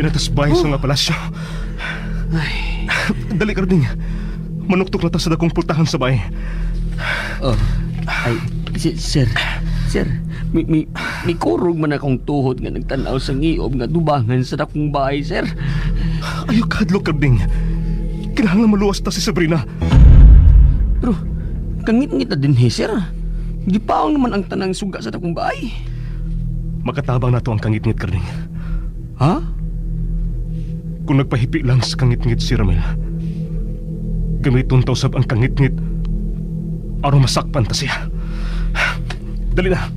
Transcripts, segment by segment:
Dinatasbay sa nga palasyo. Ay. Dali, Karding. Manuktok na ta sa dakong pultahan sa bay. Oh. Ay, sir. Sir, mi kurog man akong tuhod nga nagtanaw sa ngiob nga dubangan sa dakong bahay, sir. Ayaw kahadlok, Karding. Kinahanglan maluwas ta si Sabrina. Pero, kangit-ngit na din, he, sir. Gipaong naman ang tanang suga sa dakong bahay. Makatabang na to ang kangit-ngit, Karding. Ha? Kung nagpahipi lang sa kangit-ngit si Ramel, gamiton ta usab ang kangit-ngit aron masakpan ta siya. Dali na.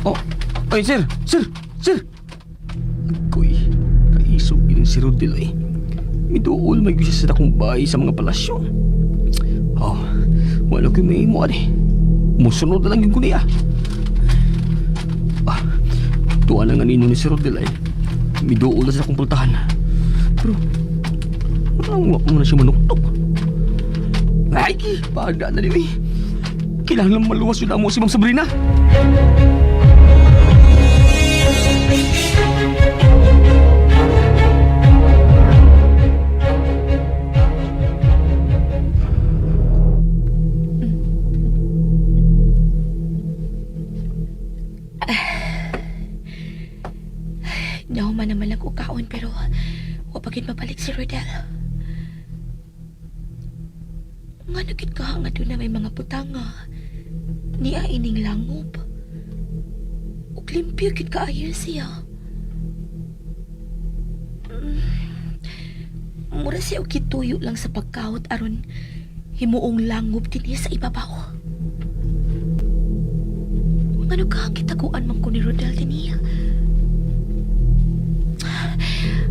Oh, ay, sir, sir, sir. Agoy, kaisog ining si Rodel, eh. Miduol may siya sa dakong bahay sa mga palasyo. Oh, wala ko'y may imo, ani. Musunod na lang yun ko niya. Ah, tuwa lang anino ni si Rodel, ay. Miduol na sa akong pultahan. Pero, parang wa mo na siya manuktok. Ay, paga na ni eh. Kailangan maluwas yun mo si Ma'am Sabrina. Nahuman naman lang ko kaon pero wa pa gid mabalik si Rodel. Nga nagit ka nga doon na may mga putanga. Niya ining langob. Ug limpyo gid kaayo siya. Mura siya og gituyo lang sa pagkawat aron himuong langob dinhi sa ibabaw. Ngano ka kitaguan man ko ni Rodel dinhi?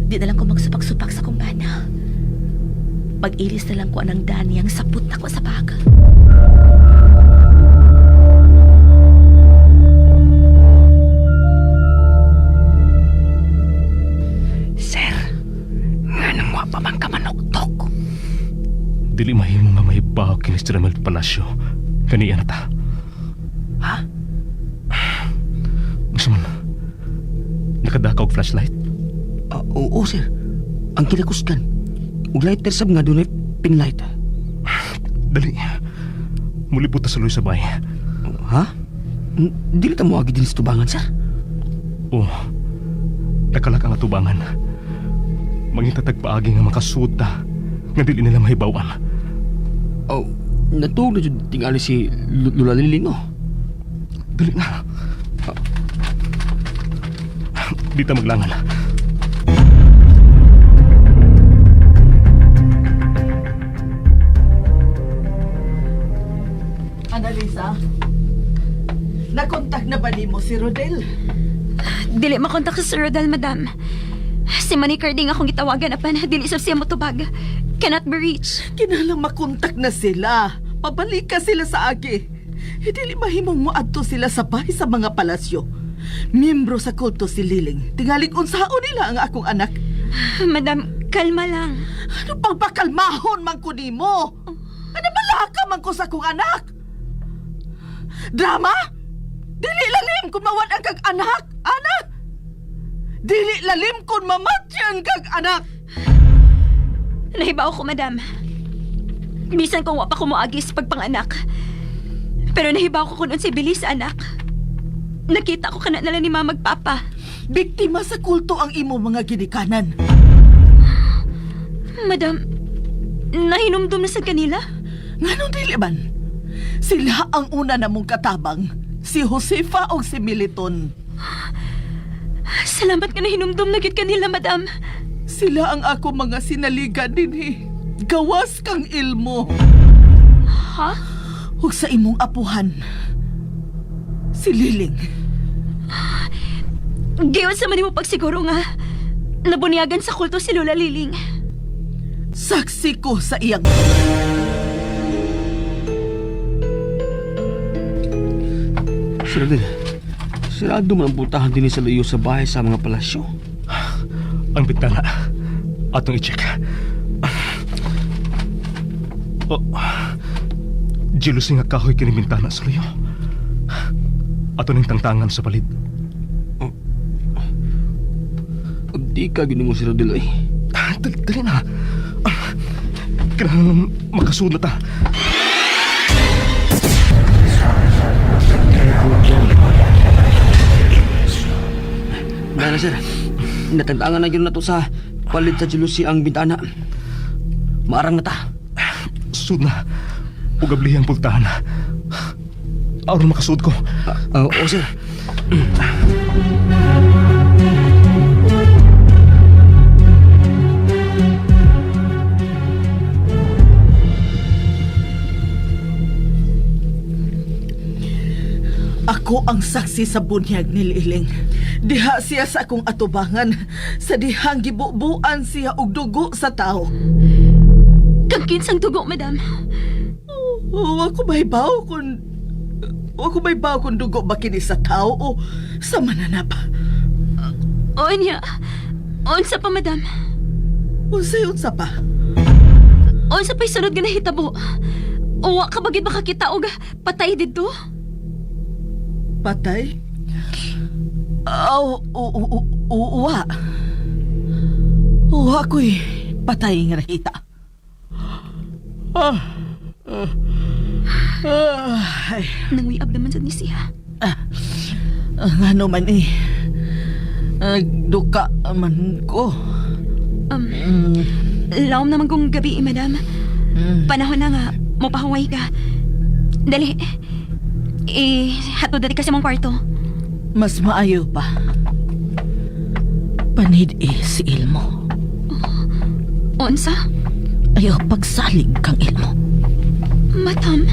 Di na lang ko magsupak-supak sa kumbana. Mag-ilis na lang ko anang Dani ang sapot na ko sa bag. Sir, nga nang wa pa man ka manuktok. Dili mahimo nga mahibaw kini si Ramel Palacio. Kaniya na ta. Ha? Unsa man? Nakadaka og flashlight? Ah, oo, sir. Ang kinakusgan. Ug lighter sab nga dunay pinlight. Dali. Mulipot ta sa luy sa bay. Ha? Dili ta moagi din sa tubangan, sir. Oh. Nakalak ang atubangan. Mangita tagpaagi nga makasuod ta nga dili nila mahibawan. Oh, natuog na jud tingali si Lula Liling, oh. Dali na. Di ta maglangan. Annalisa, nakontak na ba nimo si Rodel? Dili makontak sa Sir Rodel, madam. Si Manny Carding akong gitawagan apan dili sab siya motubag. Cannot be reached. Kinahanglang makontak na sila. Pabalik ka sila sa agi. Dili mahimong moadto sila sa bahay sa mga palasyo. Miyembro sa kulto si Liling. Tingalig unsaon nila ang akong anak. Madam, kalma lang. Ano pang pakalmahon man ko nimo? Ano malaka man ko sa akong anak? Drama? Dili lalim kung mawad ang kag anak, ana! Dili lalim kung mamatyan kag anak! Nahibaw ko, madam. Bisan kung wa pa ko moagi sa pagpanganak. Pero nahibaw ko kung unsay bilis, anak. Nakita ko kana nala ni mama magpapa. Biktima sa kulto ang imo mga ginikanan. Madam, nahinumdum na sa kanila? Nganong dili man? Sila ang una na mong katabang, si Josefa o si Militon. Salamat nga nahinumdum na gyud kanila, madam. Sila ang ako mga sinaligan dinhi. Gawas kang ilmo. Ha? Ug sa imong apuhan, si Liling. Giyon sa man nimo pagsiguro nga nabunyagan sa kulto si Lola Liling. Saksi ko sa iyang... Sir Rodel, sirado man ang pultahan din sa luyo sa bahay sa mga palasyo. Ang bintana. Atong i-check. Oh. Jealousy nga kahoy kini bintana sa luyo. Ato ning tangtangan sa palid. Di ka gini mo si Rodel eh. Dali, dali na. Kailangan makasud na ta. Dahil sir, natantangan na yun na to sa palit sa jealousy ang bintana. Maarang na ta. Sud na. Ug ablihi ang pultahan. Aron makasud ko. Oo sir. Ako ang saksi sa bunyag ni Liling. Diha siya sa akong atubangan. Sa dihang gibubuan siya og dugo sa tao. Kag kinsang dugo, madam. Wa ko mahibaw kung wa ko mahibaw kung dugo ba kini sa tao o sa mananap. Onya. Unsa pa, madam? Unsay unsa pa? Unsa pa'y sunod nga nahitabo? Uwa ka bagid makakita og patay didto? Patay? Aw, uwa. Uwa ko'y patay nga nakita. Ah, ah, ah, ay, Nanguyab naman sad ni siya. Ngano man eh. Nagduka man ko. Lawom naman kong gabi, eh, madam. Panahon na nga, mapahuway ka. Dali. Eh, hatod dali ka sa mong kwarto. Mas maayo pa. Panid eh si Ilmo. Unsa? Ayaw pagsalig kang Ilmo. Madam?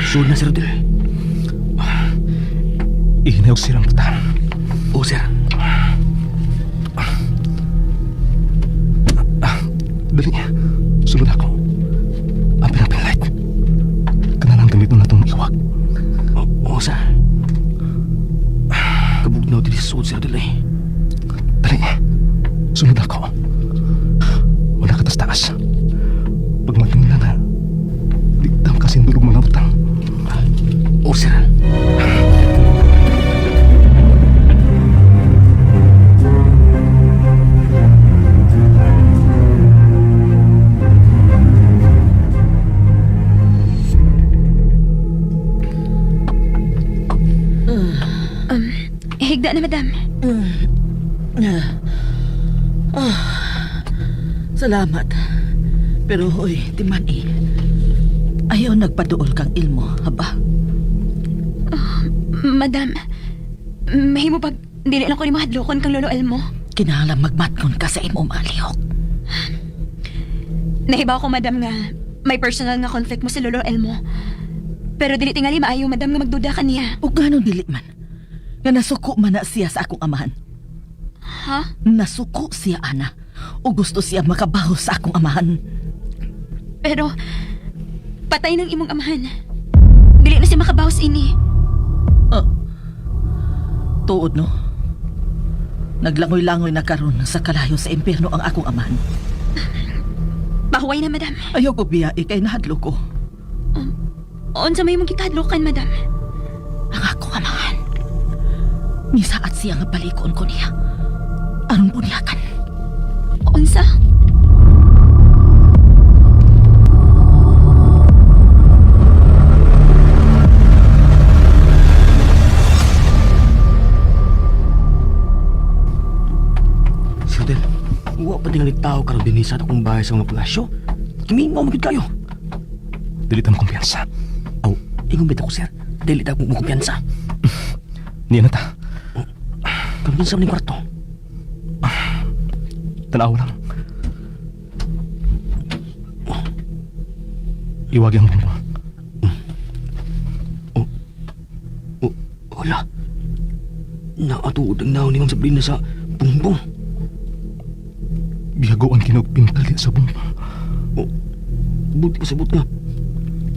Sud na si Rodel. Ihinayog silang pultahan. Oo sir. Dali. Sulod ako. Ang pinapin light. Kanalang gamit na itong iwag. Oo sir. Kabugnaw diri sa sud si Rodel eh. Dali. Sunod ako. Wala ka taas. Pag maging na, digdam kasi durog mga butang. Oo sir. Higda na, madam. Salamat. Pero hoy, timan eh. Ayaw nagpaduol kang Ilmo, haba. Madam, mahimo pag dili lang ko ni mahadlokon kang Lolo Elmo. Kinahanglan magmatkon ka sa imong mga lihok. Nahibaw ko, madam, nga may personal nga conflict mo si Lolo Elmo. Pero dili tingali maayo, madam, nga magduda ka niya. O gano'n dili man. Nga nasuko man na siya sa akong amahan. Ha? Nasuko siya, ana. O gusto siya makabaho sa akong amahan. Pero, patay ng imong amahan. Dili na siya makabawas ini. Ah, tuod, no? Naglangoy-langoy na karon sa kalayo sa impyerno ang akong amahan. Pahuway na, madam. Ayaw ko biya, ikay nahadlo ko. Unsa may imong gikahadlokan, madam. Ang akong amahan. Misaat siya nga balikon ko niya. Aron bunyakan. Unsa? Si Rodel, wa pa tingali tao karon dinhi sa akong bahay sa mga palasyo. Kimingaw man gyud kayo. Dili ta makumpiyansa. Aw, ingon bitaw ko sir. Dili ta mo kumpiyansa. Niya na ta. Karon kinsa man ning kwarto? Tanaw lang. Iwagi ang bumbong. Oh, wala. Naatuod ang naon ni Ma'am Sabrina sa bumbong. Bihagoan kinog pintal di sa bumbong. Oh, buti pasabot nga.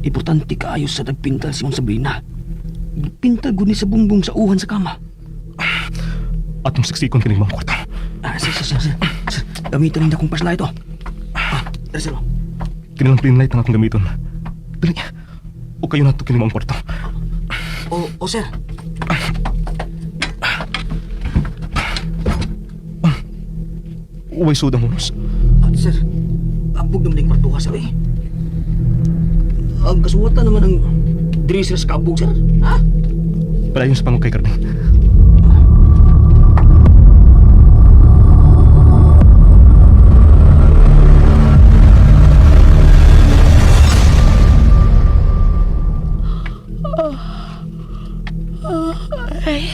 Importante kaayo sa nagpintal si Ma'am Sabrina. Pintal gud ni sa bumbong sa uhan sa kama. Atong siksikon kining mga kwarto. Ah, sir, sir, sir, sir. Sir. Gamiton ninyo akong flashlight, oh. Ah, dali, sir, oh. Kinilang plain light ang akong gamiton. Dali. O kayo na to kini mo ang kwarto. Oh, oh, sir. Uway sud ang hunos. Ah, sir, abog naman yung kwartuha, sir, eh. Ang kasuwatan naman ang diri sir sa kabog, sir. Ha? Palayon sa pangukay, Carding. Ay.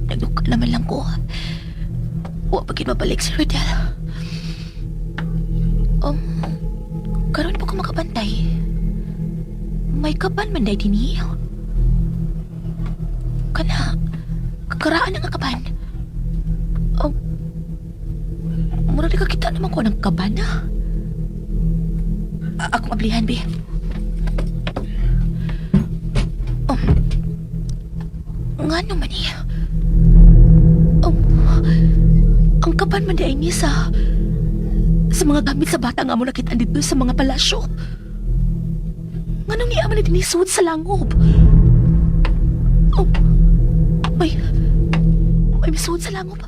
Nagduka naman lang ko. Wa pa gid mabalik si Rodel. Um, karon pa ko makabantay. May kaban man day dinhi. Kana, kakaraan na nga kaban. Mura di kakita naman ko ng kaban na. Akong ablihan, be. Nga naman eh. Ang kaban man di ay ni sa mga gamit sa bata nga mo nakita dito sa mga palasyo. Nganong niya man dinisuod sa langob? Oh, may, may misuod sa langob.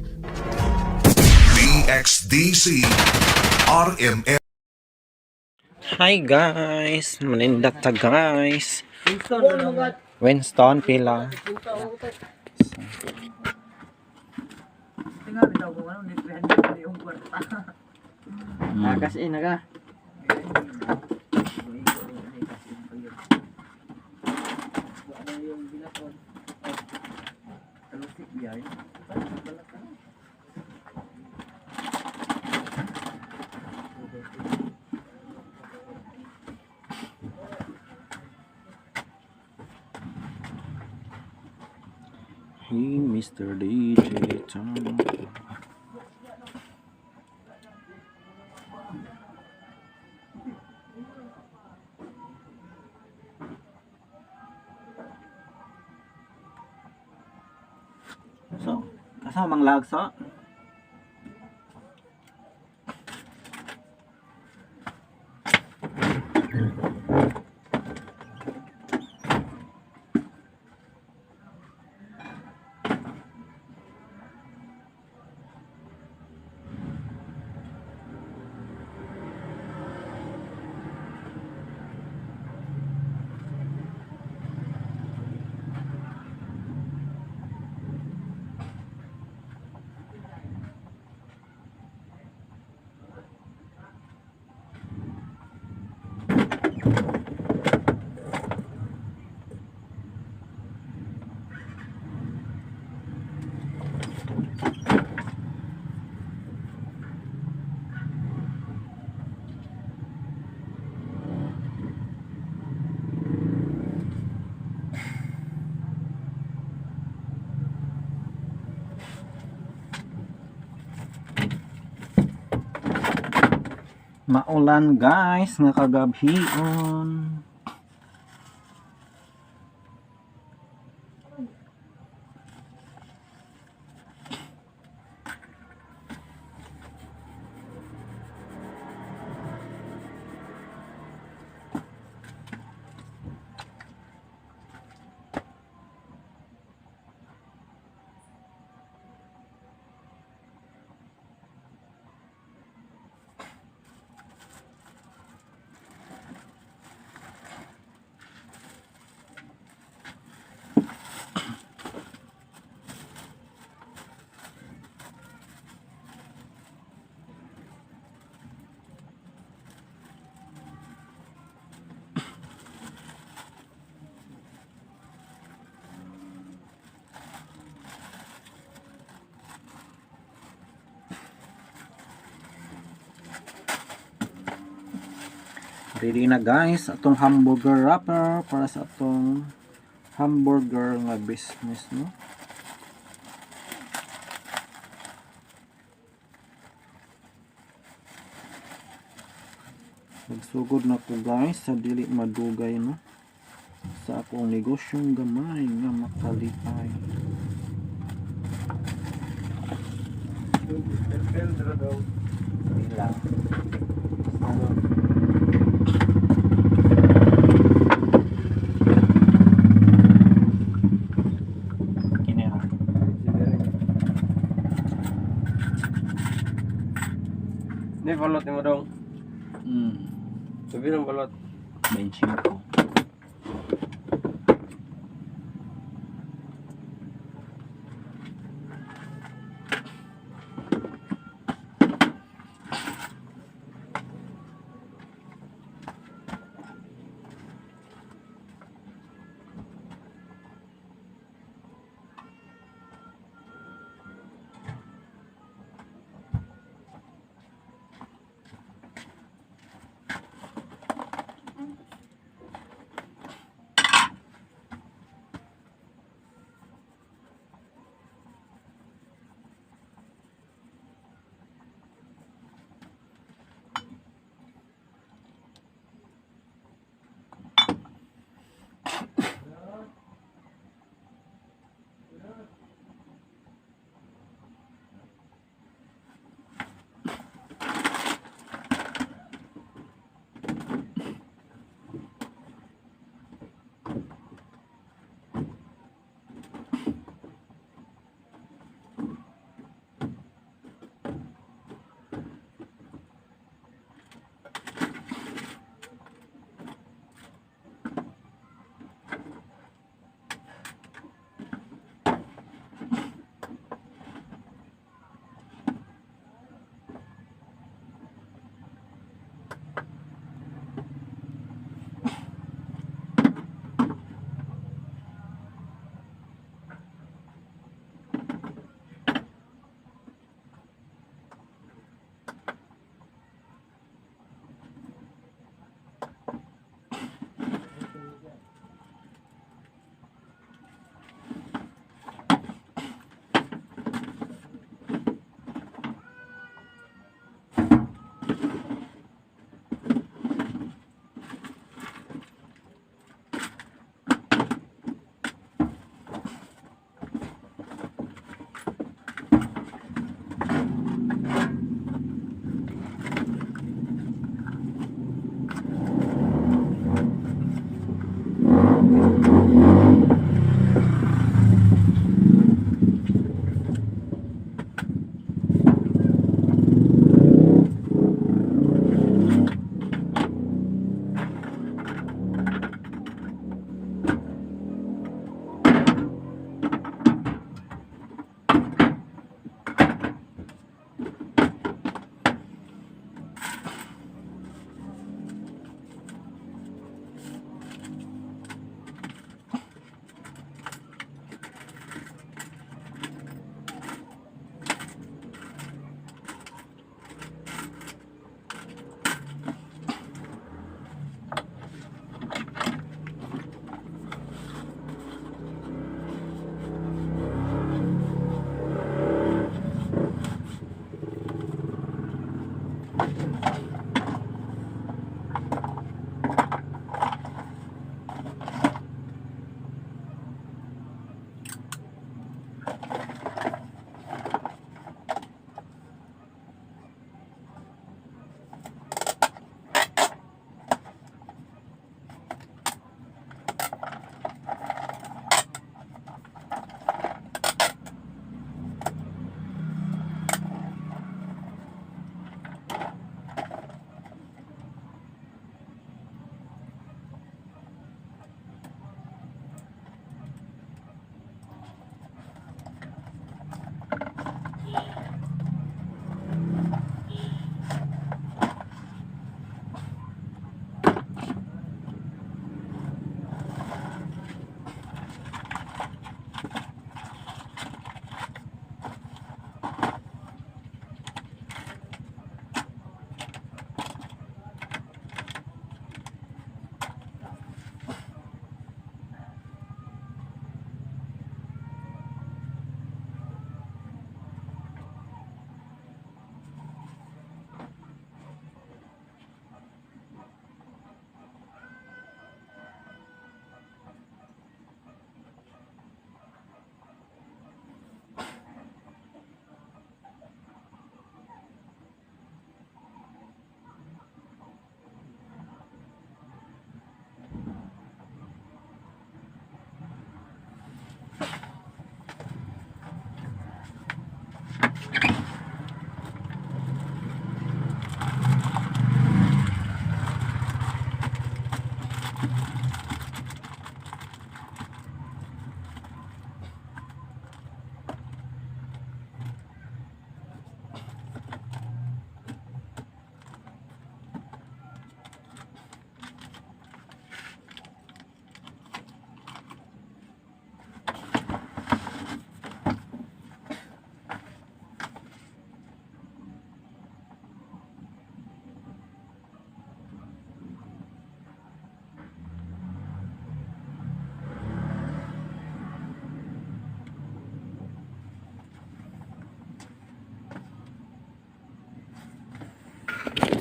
DXDC RMN. Hi guys, manindat ta guys. Winston pila. Nakasin na ka. Hey Mr. DJ Tom. So, kasamang lagso. Maulan guys, nga kagabhion. Ready na guys atong hamburger wrapper para sa atong hamburger nga business, no. Magsugod na ko guys sa dili madugay, no, sa akong negosyong gamay nga makalipay. Pila. Kinera. Hindi, balot ni mo dong. Sabi ng balot. 25.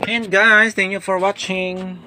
And guys, thank you for watching.